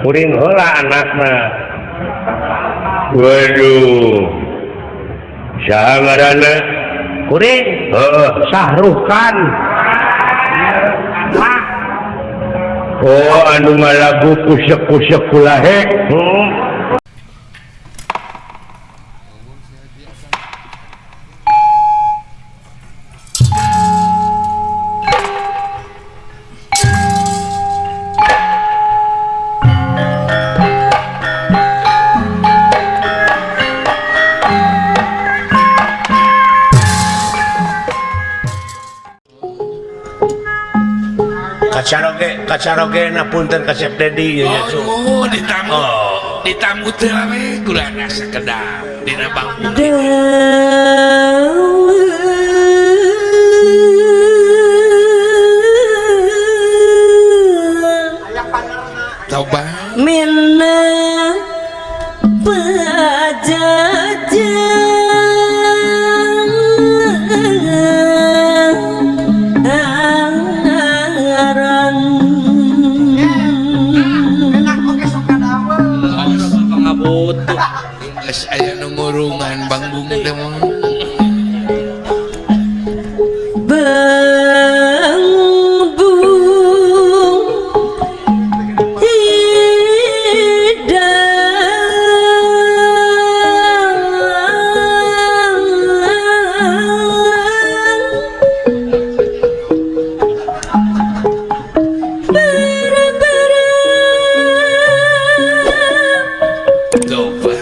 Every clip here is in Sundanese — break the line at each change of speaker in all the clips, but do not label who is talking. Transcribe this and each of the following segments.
Kuring heula anakna. Waduh. Saha ngaranna? Kuring. Heeh, Sahrukan. Oh, anu ngalagu kusek-kusek kulahe. Kacaroge na punten kasep Dedi ya.
Oh, ditamu. Oh. Ditamu teh we gulana sakedap dina bangku. Toba
minna pajajaran
geus aya nu ngurungan bangbung teh mah.
Bangbung hidang bara-bara
Coba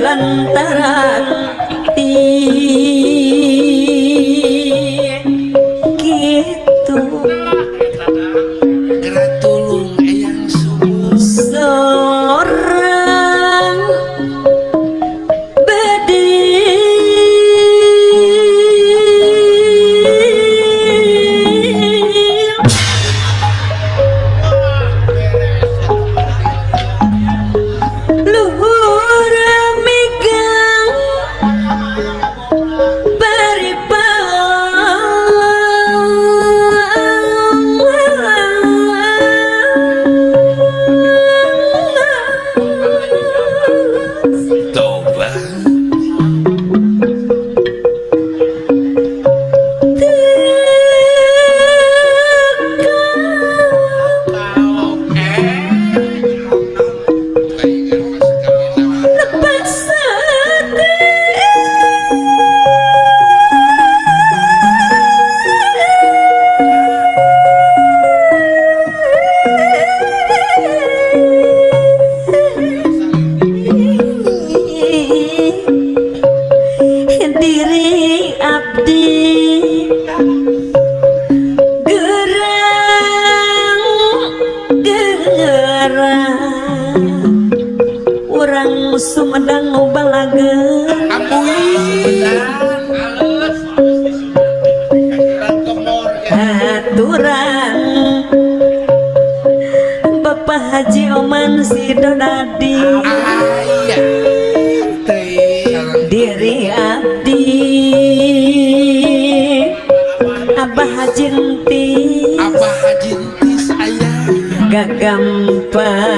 Lantaran gitu
Geratulung eyang subuh
seorang bedil luhur megang Sidonadi
Aya teh
diri abdi Abah Haji
Abah Haji Entis aya
gagampang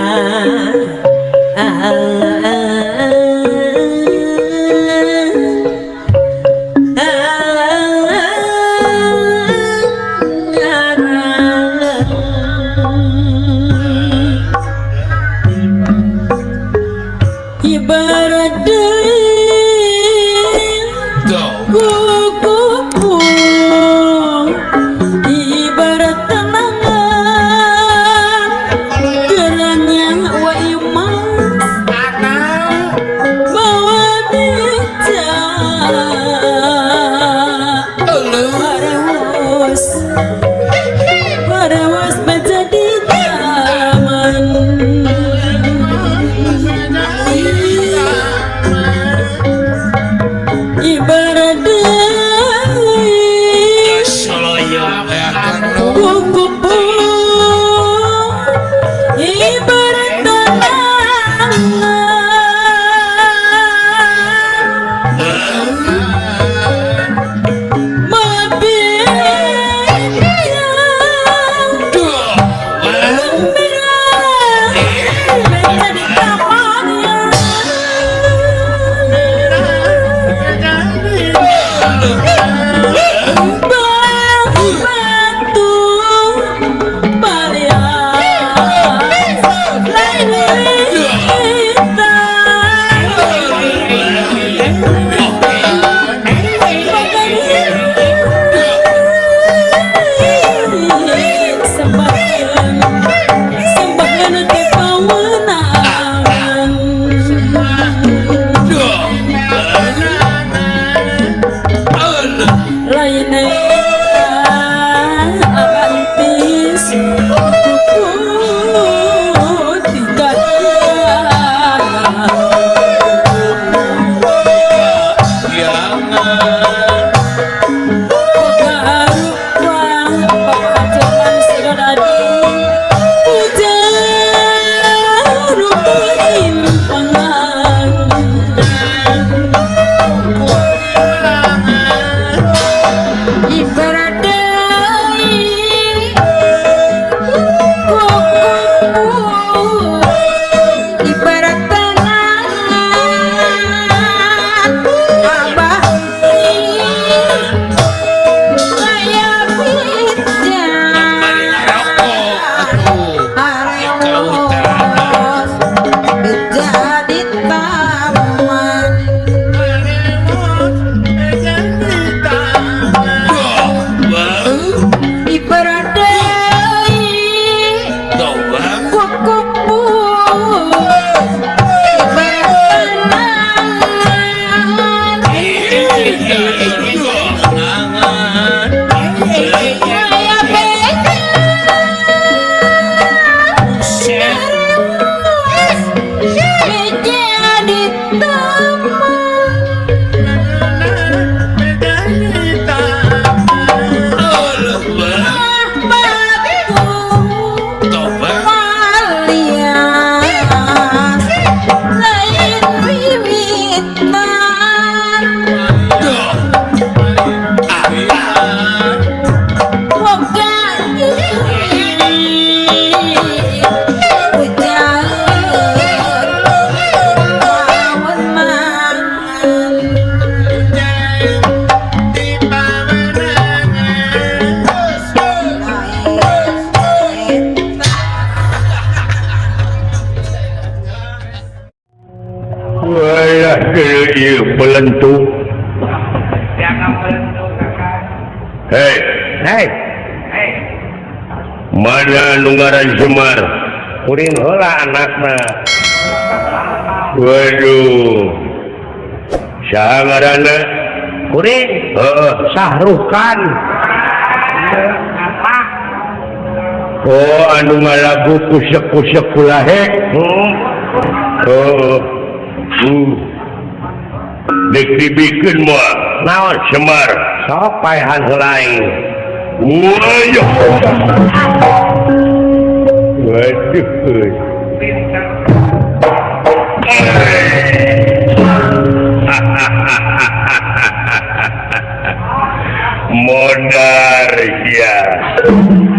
ibarat kukuku ibarat tenangan gerangnya wa imas bawa bicara Parewas parewas menjadi taman ibarat kukupu ibarat tenangan
Belentu. Hei, hei, mana nunggaran Semar? Kuring heula anakna. Waduh, saha ngaranna? Kuring? Heeh, Sahrukan. Oh, anu ngalagu kusek-kusek kulahe. Oh, dek dibikin moal naon Semar sok paehan heula aing. Waduh, waduh. Modar ya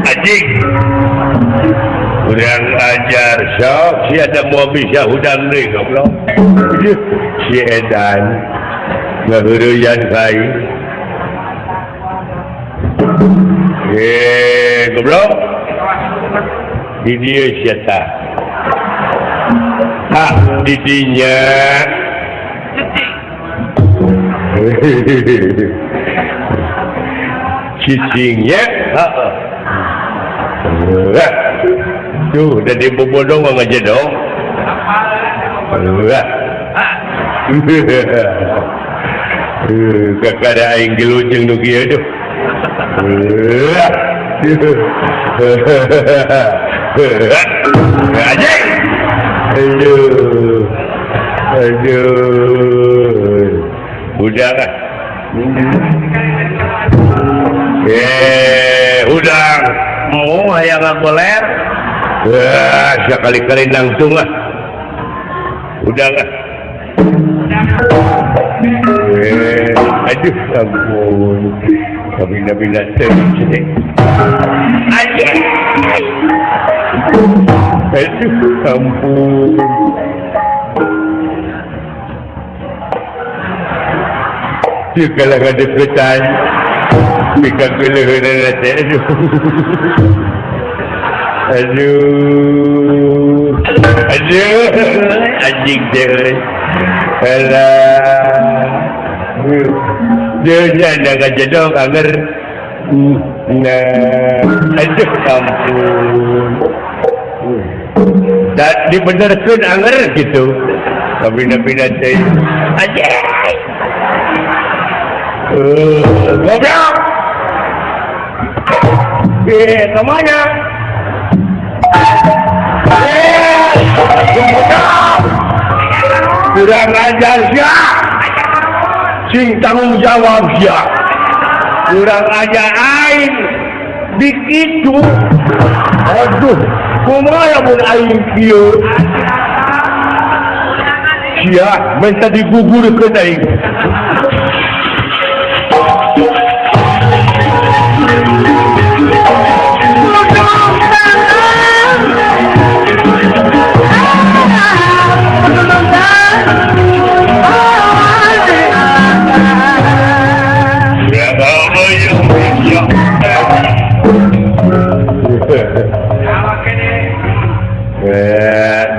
anjing kurang ajar sok si ada mau bisa hudang deui goblok si edan ngahuruyan ka aing goblok di dieu sia tah ah di dinya cicingnya heeh tuh udah dibobodong aja dong. Kakak ada aing gelujeng nu kieu tuh. Anjing. Aduh. Aduh. Udah kan? Udang. Mau hayang ngagoler. Wah, sekali-kali langsung lah. Udah lah. Aduh, ampun. Kabina-bina teh. Aduh. Aduh, ampun. Kalau ada ketan, jika kelihatan aduh. Aduh, aduh, anjing deh. Alah, dia jangan ngajedok agar, nah, aduh ampun. Dan dibenerkeun anger gitu. Kabina-bina teh. Anjing. Goblok. Kemana? Kurang ajar sia. Sing tanggung jawab sia. Kurang ajar aing dikitu. Aduh, kumaha lamun aing kieu? Sia minta digugurkeun aing.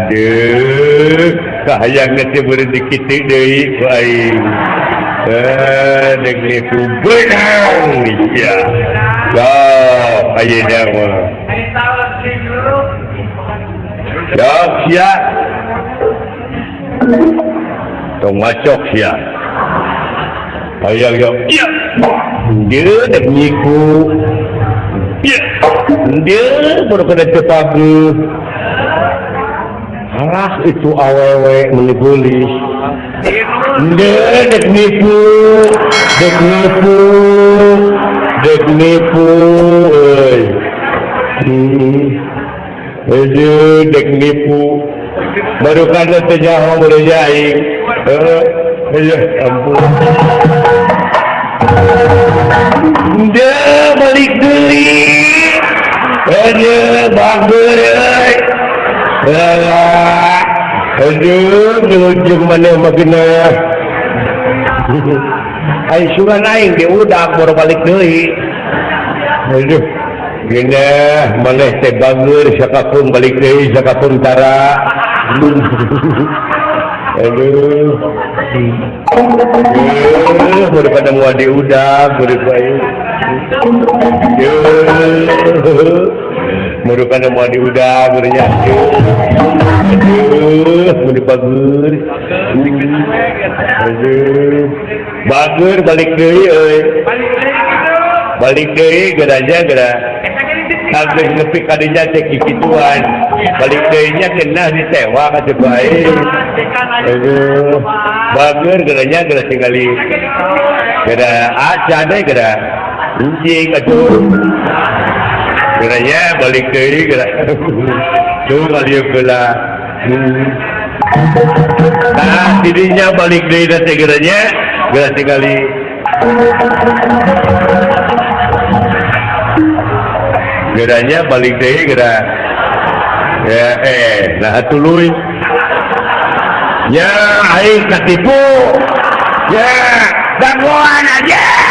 Aduh, kahayang teh beureum kitu deui ku aing. Dek nipu beunang sia. Sok ayeuna mah. Sok sia. Tong ngacok sia. Hayang yo. Dieu dek nipu. Dieu baru kena cepageut. Alah itu awewe menipulis. Dia dek nipu, dek nipu, dek nipu, euy. Aduh, dek nipu. Baru kada teh nyaho beureum aing. Heuh, ampun. Dia balik deui. Aduh, bager euy. Aduh, di ujung mana magina. Aing sugan aing di udak baru balik deui. Aduh, gina maneh teh bager sakapung balik deui sakapung tara. Aduh. Baru pada mua di udak baru aing. Merupakan mau diudah bernya. Aduh, mau dibagur. Aduh. Bagur balik deui euy. Balik deui geraja gera. Sampai nepi ka dinya teh kikituan. Balik deui nya kena disewa ka teu bae. Aduh. Bagur geranya gera tingali. Gera acan deui gera. Anjing atuh. Geranya balik deui gera. Tuh kali geula. Nah, didinya balik deui da teh geura nya, geura tingali. Geranya balik deui geura. Ya nah tuluy. Ya aing katipu. Ya, dagoan aja.